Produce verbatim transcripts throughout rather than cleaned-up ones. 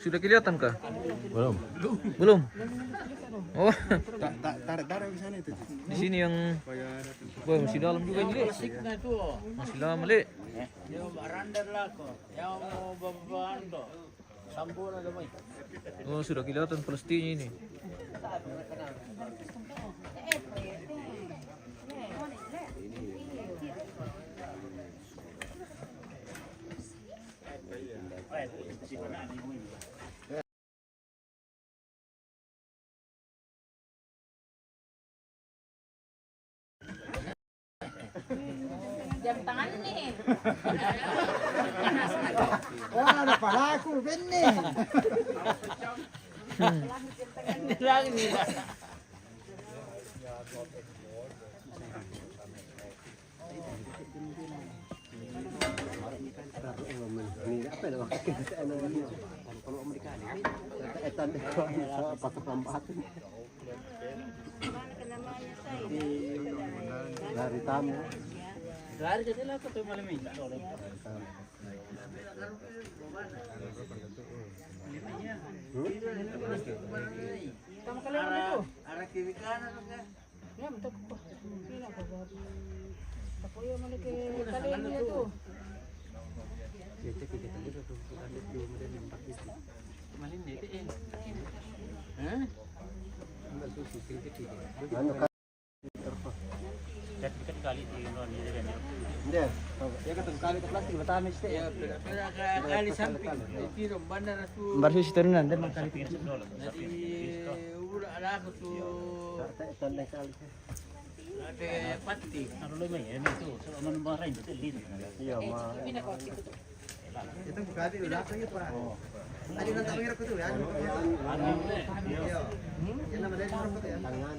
Sudah kelihatan kah? Belum. Belum? Oh. Tak, tak, tarik, tarik ke sana itu. Di sini yang, wah, masih dalam juga ini, Lek. Masih lama, Lek. Dia mau barandar lah kok. Dia mau beban kok. Sambung ada mai. Oh, sudah kelihatan plastiknya ini. Jam tangan nih. Wah, ada palaku, Benny. Bilang nih. Dari tamu. Dari jadi lah ketua malam ini. Kamu kalian itu? Arah kiri kanan. Ya, betul. Ini apa baru? Apa ya mana ke kalian itu? Kita kita kita tuh bukan itu, model empat itu. Kemarin dia itu, eh. Hah? Enggak, susu kita kita. Anu, kan. Sertifikat kali di Indonesia kan, ya? Dia. Dia kata kali ke plastik, pertama sih. Ya, pera-pera kali samping. Itu bandar tu. Baru sih turunan, dia makan. Jadi, udah ada aku tu. Tanda kali. Ada pati. Kalau lo main itu, kalau mana barang itu, dia. Iya, mah. Itu bukan di belakang ya, Pak. Tadi nonton mirip itu ya. Iya. Yang nama dari rokok ya. Tangan.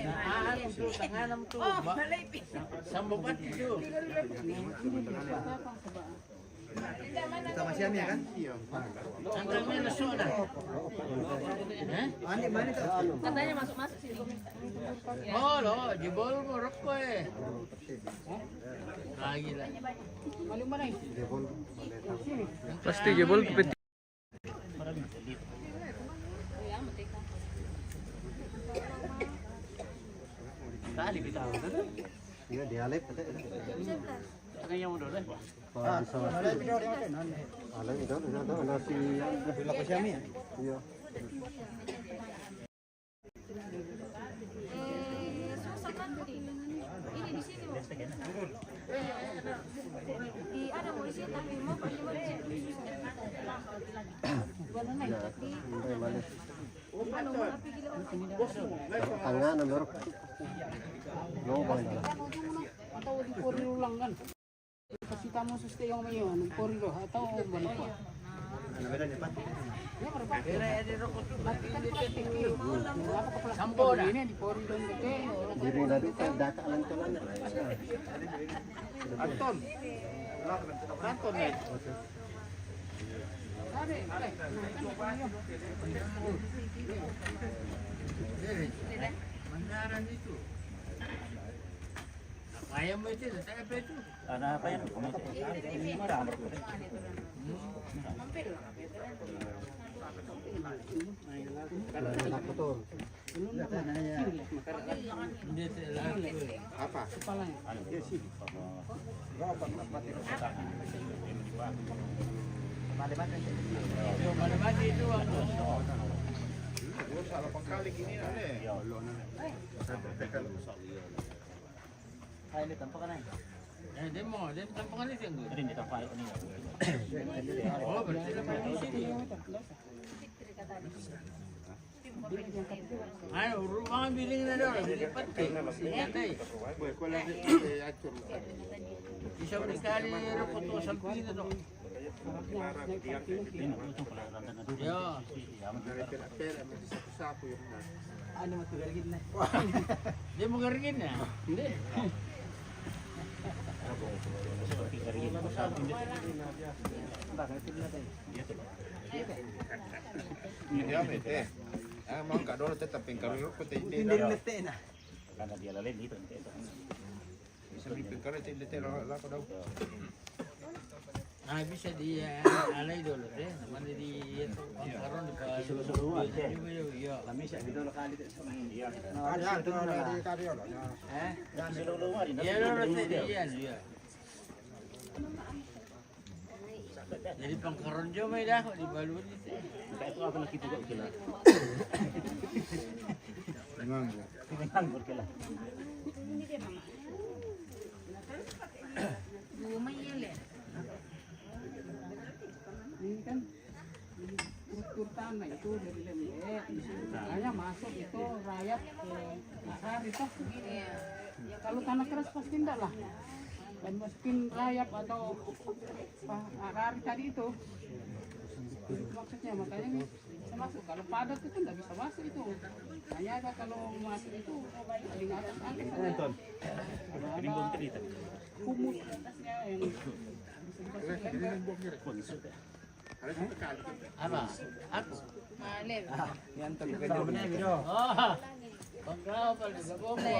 Ah, itu tangan tu. Oh, Mbak. Sambung pati tu. Kita masih ya kan? Iya. Tanggal mana sudah? Eh? Ani mana tu? Katanya masuk-masuk sih. Oh, lo, jebol mo rokok eh. Ah, gila. Pasti jebol. Tadi kita. Iya, dialek. Tengah yang udah deh. Wah, bisa. Ada itu, ada itu, ada si. Iya. Eh, susah kan? Ini di sini, Mas. Di ada mau di sini, tapi mau pergi mau di sini. Susah. Mana naik? Di anu, mana pergi lewat sini? Tangan, lor. Atau di koridor ulang kan? Kasi tamu suste yang mayo, anu, koridor, atau balik ko. Anu, beda ni, Pak. Ya, berapa? Mati kan plastik ni. Apa ke plastik? Sampo na. Ini di koridor ni, te. Diri na dito, daka lang to lang. Anton. Anton, eh. Mandaran itu. Apa yang itu? Saya apa itu? Ada apa yang? Apa? Mati-mati itu, Bos. Salah pangkalik ini, aneh. Ah, ini tampakan, eh. Eh, dia mau, dia tampakan ni, dia. Tadi dia tampak ni. Oh, berarti dia mau di sini. Ay, rumah biling na daw, biling pati. Ay. Isa mo kali, ruputo, samping na daw. Yo. Ano mo, tugarigid na? Di mo garigid na. Hindi. Bakit? Ito na tayo. Hindi, eh. Ah, mga kadolo, tetap yung karuyok ko, te, hindi, hindi, hindi, hindi, na. Karena dia lalai gitu, gitu. Ripit ka na, tindi tera la ko daw. Ah, bisa di, eh, alai dolo te, mana di, eh, pangkaron di pa. Iya. Iya, iya, iya. Eh? Iya, lo rasa di, iya, iya. Jadi pangkaron jo mai dah, di balu ni te. Nganggur. Nganggur kela. Ini kan struktur tanah itu dari lembek. Makanya masuk itu rayap ke akar itu. Kalau tanah keras pasti enggak lah. Dan masukin rayap atau apa, akar tadi itu. Itu maksudnya, makanya ini bisa masuk. Kalau padat itu nggak bisa masuk itu. Hanya ada kalau masuk itu paling atas angin. Kalau ada humus atasnya yang bisa masuk lembek. Apa? Aku. Ah, yan to. Oh. Pagkao pala sa bongko.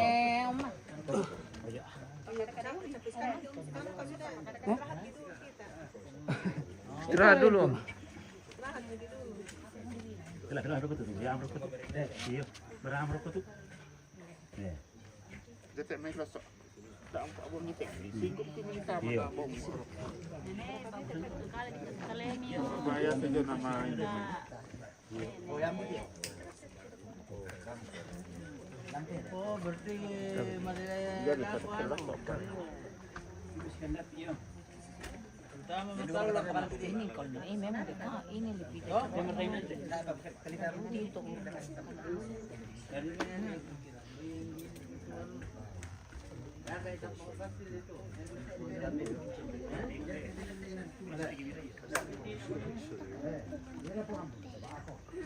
Istirahat dulu, Om. Kela, kela, rokok tu. Ya, rokok tu. Eh, iyo. Berang rokok tu. Ya. Detek main kelas. Iya. Bahaya saja nama ini. Oh, berarti masih ada aku, anu. Terutama masalah ini, kalau ini memang dekat, ini lebih dekat. Oh, yang berkaitan itu. Itu.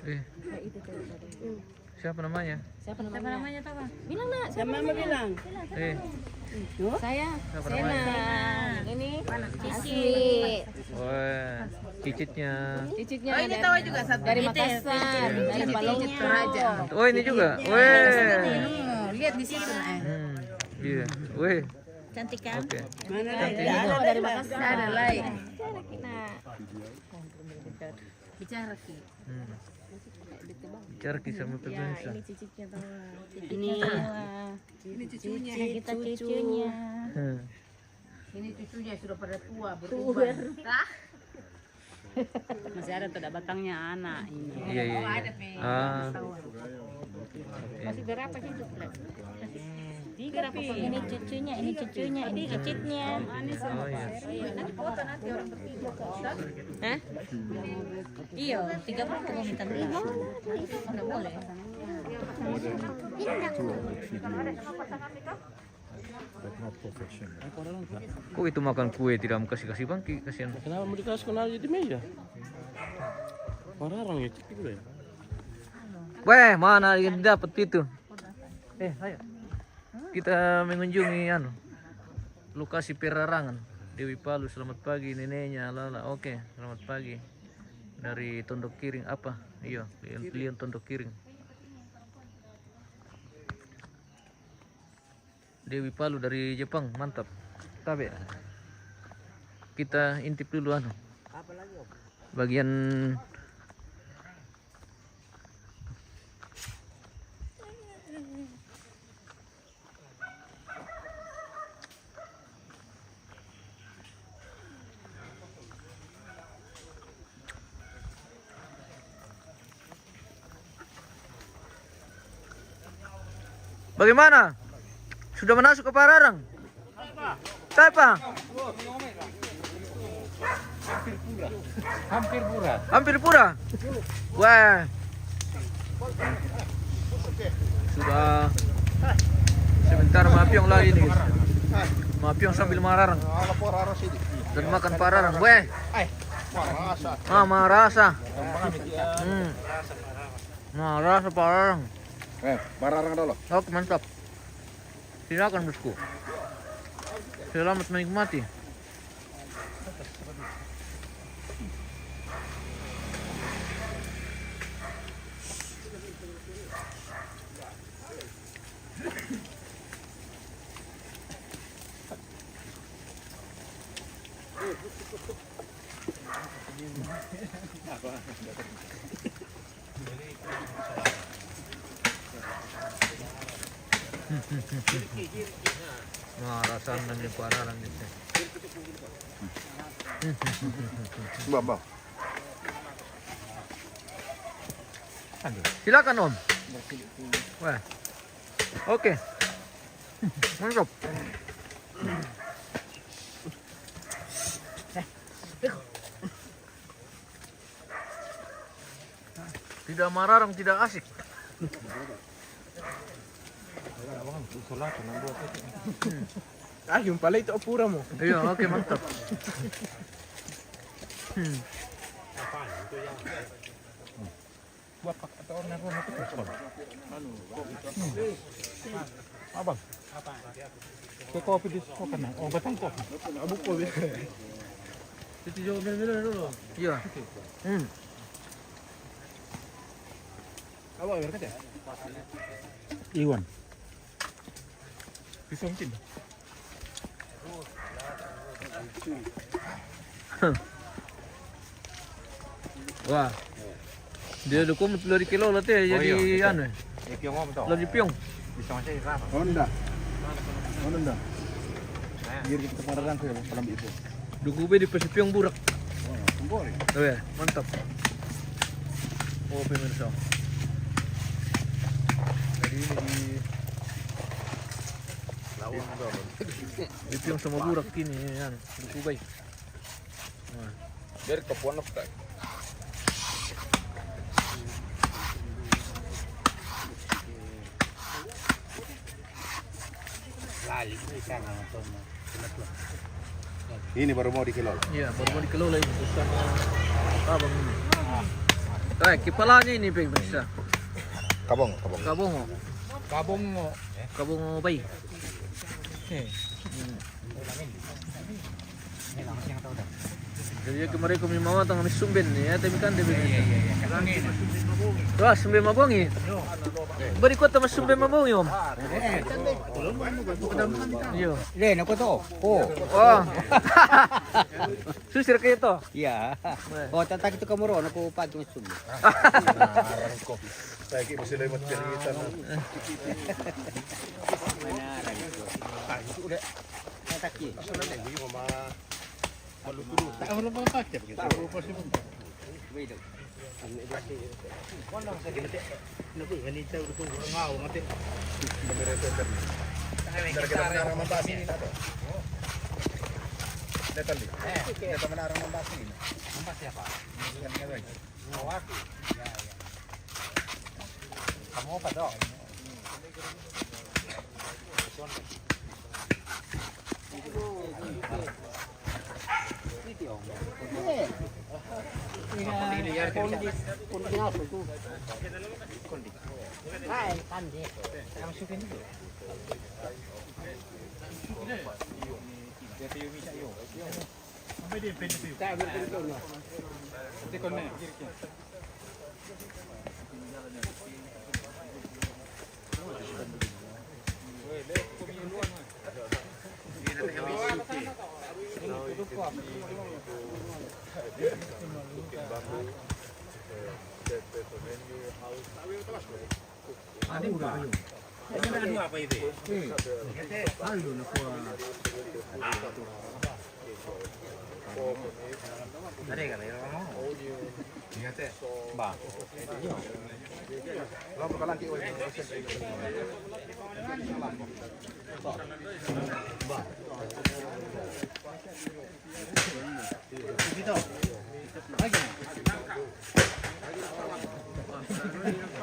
Eh. Siapa namanya? Siapa namanya? Siapa namanya, Tama? Bilang, Nak, siapa namanya? Bilang. Eh. Saya. Siapa namanya? Sena. Ini Cici. Wah, cicitnya. Cicitnya. Oh, ini dari, tahu juga satu. Dari Makassar, dari Palembang. Oh, ini juga. Weh. Lihat di situ, Nak. Hmm, iya. Weh. Cantik, kan? Oke. Mana lagi? Dari Makassar. Ada lagi. Bicara, Ki. Hmm. Bicara, Ki, sama pemirsa. Ini cicitnya, Tama. Ini. Ini cucunya. Kita cucunya. Hmm. Ini cucunya sudah pada tua, berubah. Masih ada tuh, ada batangnya anak ini. Iya, iya, iya. Ah. Masih berapa hidup, Lek? Tiga apa? Ini cucunya, ini cucunya, ini cicitnya. Oh, iya. Nanti foto nanti orang bertiga. Hah? Iya, tiga puluh kita beli. Mana boleh? Kok itu makan kue tidak mau kasih-kasih bangki, kasihan. Kenapa mau dikasih kenal jadi meja? Pararang itu boleh. Weh, mana dia dapat itu? Eh, ayo. Kita mengunjungi anu, lokasi perarangan. Dewi Palu, selamat pagi, neneknya Lala. Oke, selamat pagi. Dari Tondok Kiring apa? Iya, Lion, Lion Tondok Kiring. Dewi Palu dari Jepang, mantap. Tabe. Kita intip dulu anu. Bagian Bagaimana? Sudah masuk ke Pararang? Siapa? Hampir pura. Hampir pura? Wah. Sudah sebentar mapiong lagi nih. Mapiong sambil mararang. Dan makan pararang. Weh. Ah, marasa. Hmm. Marasa pararang. Eh, pararang dulu. Oke, mantap. Silakan, bosku. Selamat menikmati. Nah, rasanya nih parah nih. Bang, bang. Silakan, Om. Wah. Oke. Mantap. Tidak mararang, tidak asik. Ah, yung pala ito, apura mo. Iya, oke, mantap. Hmm. Buat pak atau orang orang itu. Abang. Ke kopi di sini kan. Oh, batang kopi. Abuk kopi. Itu jauh bener dulu. Iya. Hmm. Abang berkat ya? Iwan. Pisang cin. Wah. Dia dukung betul dari kilo lah teh, jadi anu. Ipiong apa tuh? Lagi piong. Pisang saya rasa. Honda. Honda. Biar kita pada rangkul ya, kalau itu. Duku be di pesi piong burak. Wah, kembali. Oh ya, mantap. Oh, pemirsa. Jadi ini di di piong sama burak ini ya, duku be. Nah. Biar kepuan apa? Lali ko isa nga ito mo. Sino to? Ini baru mau dikelola. Iya, baru mau dikelola ini bersama abang ini. Eh, kepalanya ini pemirsa. Kabong, kabong. Kabongo. Kabongo. Kabongo bay. Eh. Jadi ya kemarin kami mawa tanggal sumben ya, tapi kan dia begini. Wah, sumben mabongi. Bari kota mas sumben mabongi, Om. Iya. Hindi, nako to. Oh. Oh. Susir kayo to. Iya. Oh, tataki to kamuro, nako pa to sum. Lagi mo sila yung matpiritan. Tataki. Yung mga Tayo lang mga pakya, kasi tayo pa siya. Naku, ganito ko nga ako, mati. Dari kita menarang mabasi na to. Natali. Kita menarang mabasi na. Ang pa siya pa? Yan nga, guys. Hawaki. Ya, ya. Kamu pa to?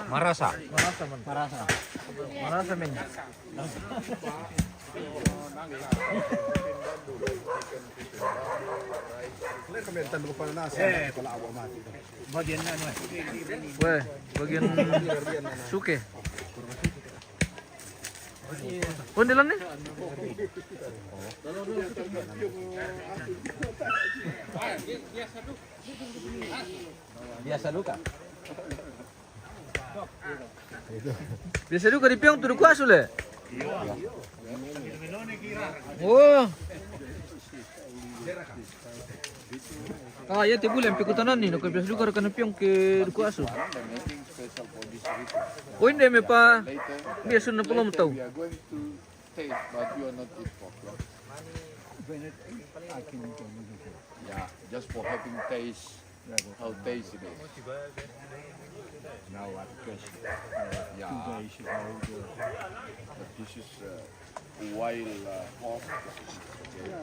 Marasa. Marasa man. Marasa. Marasa men. Kami ang tanong pa na sa pala ako mati. Weh, bagian suke. Undilan nih? Biasa duka. Biasa juga di piong tuh kuas le. Oh. Ah, ya te bulan pikutanani no ko biasa duka kana piong ke duku asu. Ko inde me pa biasa na pulom tau. Taste, but you are not eat pork, yeah? When it, I can eat a little bit. Yeah, just for having taste, how taste it is. Now at first, uh, yeah, two days ago, the, but this is uh, wild uh, pork. Okay.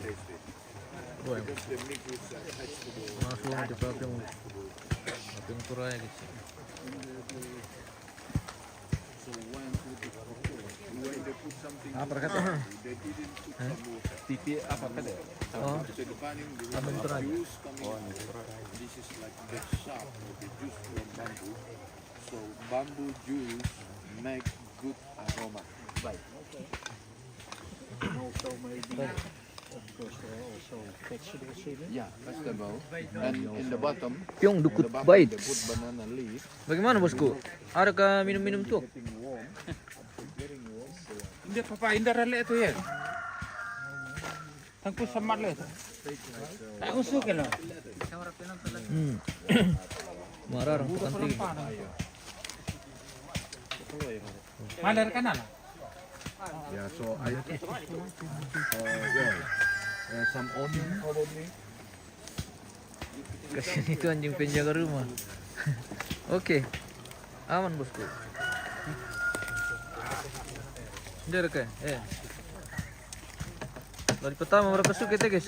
Taste it. Bueno. Because the meat is uh, attached to the... Más bueno te papi un, papi un turaya que sí. Ah, para acá. Pipi apa kada? Oh. Kami try. This is like the sharp or the juice from bamboo. So bamboo juice make good aroma. Baik. And also maybe because there are also vegetables in it. Yeah, vegetable. And in the bottom, piong dukut bait. They put banana leaf. Bagaimana, bosku? Ada ka minum-minum tuak? Inda papa, inda rale tu ya. Tangku samat le. Aku suka lah. Hmm. Marah orang tukang tinggi. Maler kanan. Yeah, so I, uh, yeah, uh, some onion probably. Kasihan itu anjing penjaga rumah. Oke. Aman, bosku. Nderekka. Eh. Lari pertama berapa suka teh, guys?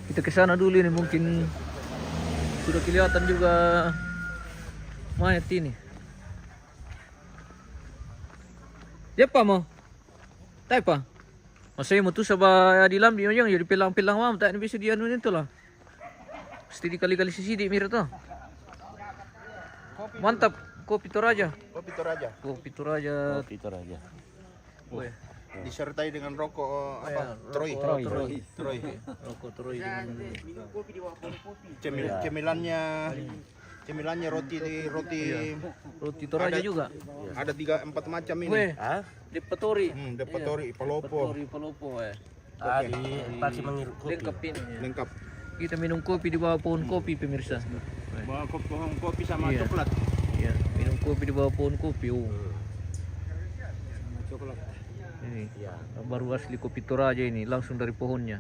Kita ke sana dulu ini, mungkin sudah kelihatan juga mayat ini. Siapa mau? Taipa. Masai mo tu saba ya di lambi yang jadi pelang-pelang mam tak bisa dia nun itu lah. Mesti dikali-kali sisi di mirip tu. Mantap, kopi Toraja. Kopi Toraja. Kopi Toraja. Kopi Toraja. Weh. Disertai dengan rokok, eh, apa? Troy. Rokok Troy. Troy. Rokok Troy dengan cemil-, cemilannya. Cemilannya roti, roti. Iya. Roti Toraja juga. Ada tiga, empat macam ini. Weh. Hah? Di Petori. Hmm, di Petori, Palopo. Petori, Palopo, eh. Ah, di Pati Mangiru kopi. Lengkap ini. Lengkap. Kita minum kopi di bawah pohon kopi, pemirsa. Bawa ko-, pohon kopi sama coklat. Iya, minum kopi di bawah pohon kopi. Oh. Sama coklat. Ini. Iya. Baru asli kopi Toraja ini, langsung dari pohonnya.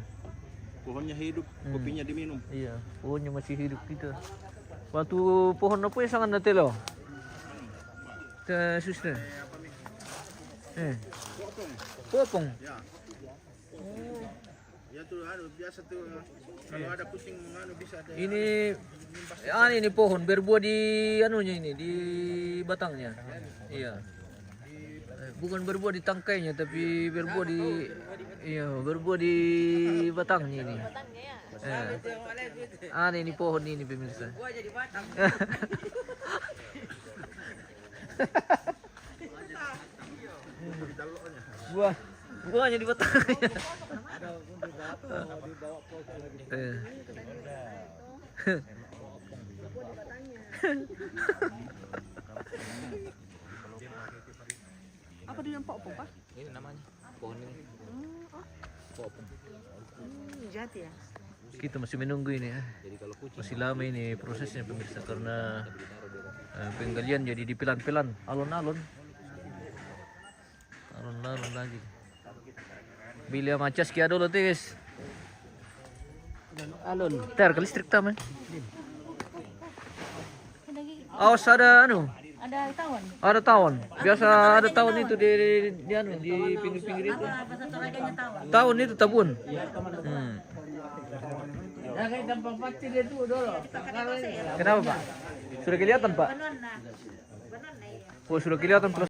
Pohonnya hidup, kopinya diminum. Iya, pohonnya masih hidup kita. Waktu pohon apa yang sangat natelo? Te suster. Eh. Popong. Ya. Oh. Ya tuh, anu, biasa tuh, kalau ada kucing, anu, bisa ada. Ini, anu, ini pohon berbuah di anunya ini, di batangnya. Iya. Eh, bukan berbuah di tangkainya, tapi berbuah di, iya, berbuah di batangnya ini. Eh. Aneh ini pohon ini, pemirsa. Buah, buahnya di batangnya. Eh. Apa dia nampak apa, Pak? Ini namanya pohon ini. Hmm, oh. Pohon. Hmm, jati ya? Kita masih menunggu ini ya. Masih lama ini prosesnya, pemirsa, karena eh, penggalian jadi dipelan-pelan, alon-alon. Alon-alon lagi. Bila macas kia dulu, tis. Alon. Ter ke listrik taman. Awas ada anu. Ada tawon. Ada tawon. Biasa ada tawon itu di, di, di anu, di pinggir-pinggir itu. Apa, apa satu lagi ada tawon? Tawon itu tabun. Hmm. Kenapa, Pak? Sudah kelihatan, Pak? Oh, sudah kelihatan